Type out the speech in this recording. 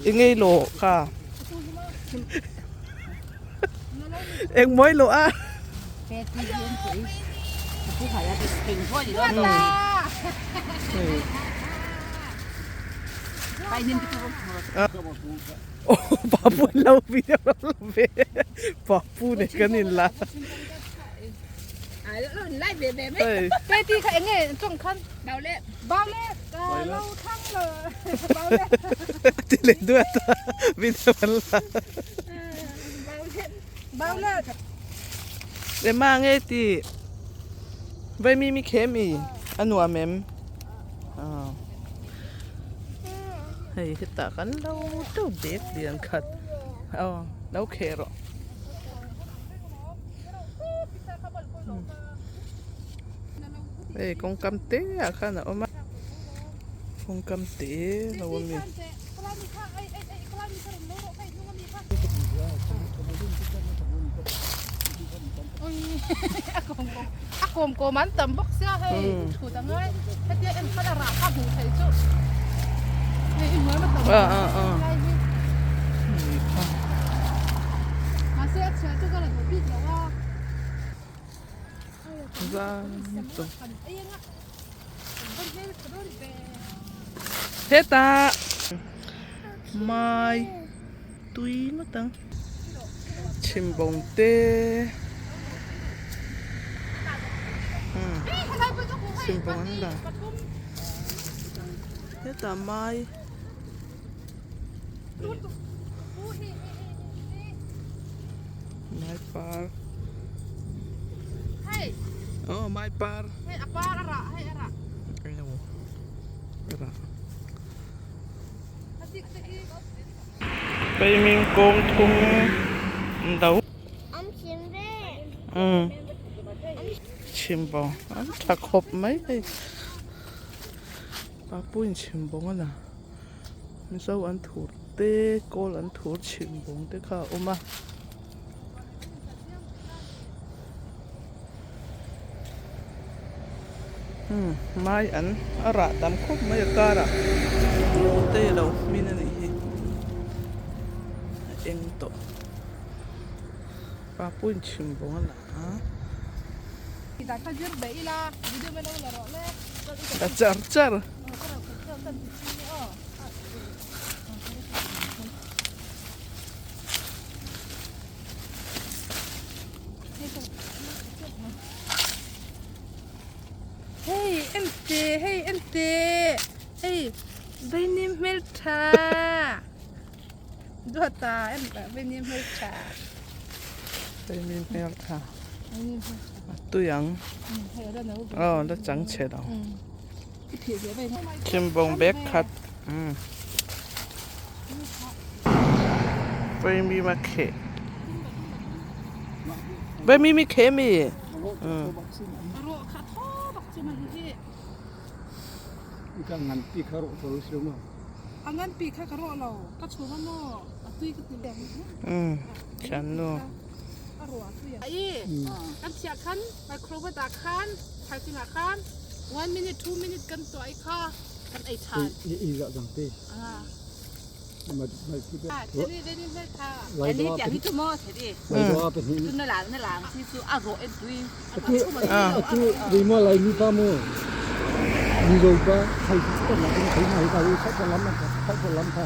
I ngei lo kha. Eng mawi lo a. Papu lo video lo ve. Papu ne kan in la. Peti kha enge chong khan bao le bao le ka lo thang lo bao le ti le duat video kan la bao le le ma nge ti vai mi mi khe mi anuam em hei hetah kan lo deuh bag lian khat aw lo kheh rawh. Hei kawngkam te ah khan a awm a kawngkam te lo a mi. A kawm kawm an tam bawk sia hei thut a ngai hetia en khan a rah kha hmuh theih chu hei i hnuai ma tam lai hi mahse a chhiah chu ka la duh bik lo a Hetah mai tui ngawt ang. Chhimbawng te chhimbawng an la hetah mai mai par aw mai par a rah. Peimin kawng thum do umm chhimbawng an tha khawp mai hei papuiin chhimbawng a la mizo an thur te kawl an thur chhimbawng te kha a awm a. Umm mai an a rah tam khawp mai a karah te a lo hmin a nih hi a eng tawh papuiin chhim vawng a la a. La char char. Hei ente hei ente hei veinim hmeltha duata en veinim hmeltha veinim hmeltha a tui ang aw la chang chhe lo Chhimbawng bag khat Vei mi kheh Vei mi mi kheh mi Thiannu One minute, two minute kan tuah i kha kan ei ṭhan. I zah cang te. Atu reimo lai mi pa mu mi zo pa thai kan la kan thai na hi ka hi sat lam kha sat lam kha.